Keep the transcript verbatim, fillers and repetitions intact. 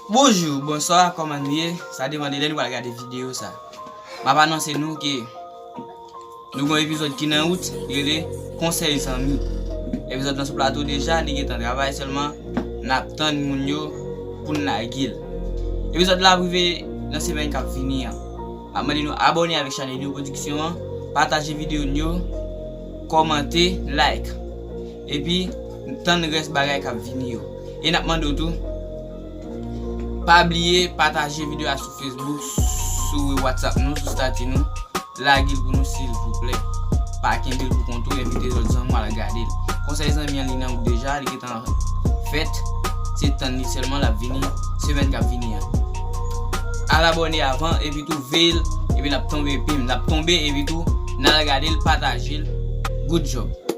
Bonjou, bonswa, kòman nou ye? Sa depann de lè nou pral gade videyo sa. M ap anonse nou ke nou gen yon epizòd ki nan wout, li rele Konsèy Zanmi. Epizòd lan sou plato deja, li gentan travay, sèlman n ap tann moun yo pou n lage l. Epizòd la ap rive nan semèn k ap vini an. M ap mande nou abòne avèk chanèl New Production an, pataje videyo n yo, kòmante, like. Epi, tann rès bagay k ap vini yo. E n ap mande w tou, pa bliye pataje videyo a sou Facebook, sou WhatsApp nou, sou stati nou. Lage l pou nou, silvouplè. Pa kenbe l pou kont ou, envite lòt zanmi w al gade l. Konsèy Zanmi an, li nan wout deja, li gentan fèt. Se tann li sèlman, l ap vini semèn k ap vini an. Al abòne avan, epi tou veye l, epi l ap tonbe, bim, l ap tonbe, epi tou n al gade l, pataje l. Good job.